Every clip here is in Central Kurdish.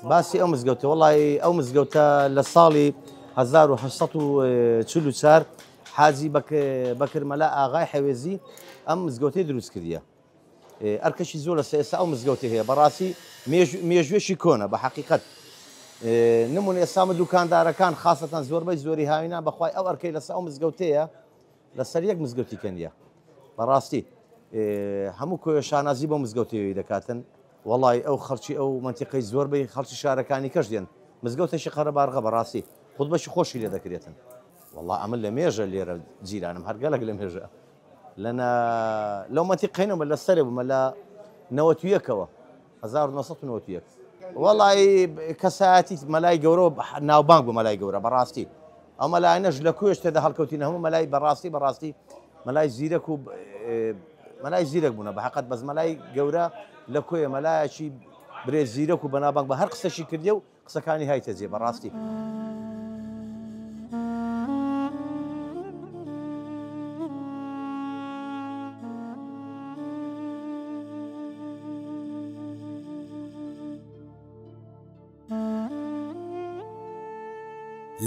باسی ئەو مزگەوتە وەڵی ئەو مزگەوتە لە ساڵی 1944 حاجی بەکر مەلا ئاغای حەوێزی ئەم مزگەوتەی دروست کردیە. ئەرکەشی زۆر لەسەر ئێستا ئەو مزگەوتی هەیە بەڕاستی مێژوێکی کۆنە بە حەقیقەت نمونە ئێستا من دوکاندارەکان خاصەتەن زۆربەی زۆری هاوینان بەخوای ئەو ئەرکەی لەسەر ئەو مزگەوتەیە لەسەر یەک مزگەوتی کەنیە بەڕاستی هەموو کۆیە شانازی بۆ مزگەوتەوەی دەکاتن وەڵی ئەو خەڵکی ئەو منتیقەی زۆربەی خەڵکی شارەکانی کەش دێن مزگەوتێکی قەرەبارغە بەڕاستی خودبەشی خۆشی لێ دەکرێتن وەڵا ئەمن لە مێژە لێرە جیرانم هەرگەلک لە مێژە لەنە لەو مەنتیقەینەوە لە سەرێ بوومە لە نەوەت و یەکەوە 1991 وەڵی کەسایەتی مەلای گەورە ناوبانگ بوو مەلای گەورە بەڕاستی ئەو مەلایەنەش لە کوێش تێدا هەڵکەوتین هەموو مەلای بەڕاستی بەڕاستی مەلای زیرەک و مەلای زیرەک بوونە بە حقت بەس مەلای گەورە لە کۆیە مەلایەکی برێ زیرەک و بەنابانگ بە هەر قسەشی کردێ و قسەکانی هایتە جێ بەڕاستی.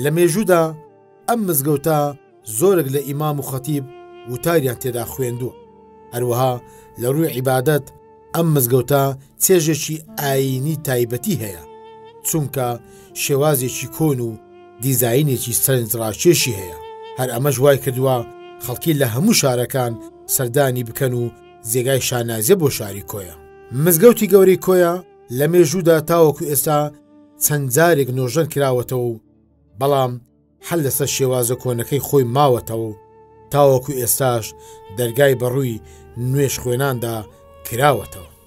لە مێژوودا ئەم مزگەوتە زۆرێک لە ئیمام و خەتیب وتاریان تێدا خوێندووە هەروەها لە ڕووی عیبادەت ئەم مزگەوتە چێژێکی ئایینی تایبەتی هەیە، چونکە شێوازێکی کۆن و دیزاینێکی سەرنجڕاکێشی هەیە، هەر ئەمەش وایکردووە خەڵکی لە هەموو شارەکان سەردانی بکەن و جێگای شانازیە بۆ شاری کۆیە. مزگەوتی گەورەی کۆیە لە مێژوودا تاوەکو ئێستا چەند جارێک نۆژەن کراوەتەوە و بەڵام هەر لەسەر شێوازە کۆنەکەی خۆی ماوەتەوە و تاوەکو ئێستاش دەرگای بەڕووی نوێژخوێناندا کراوەتەوە.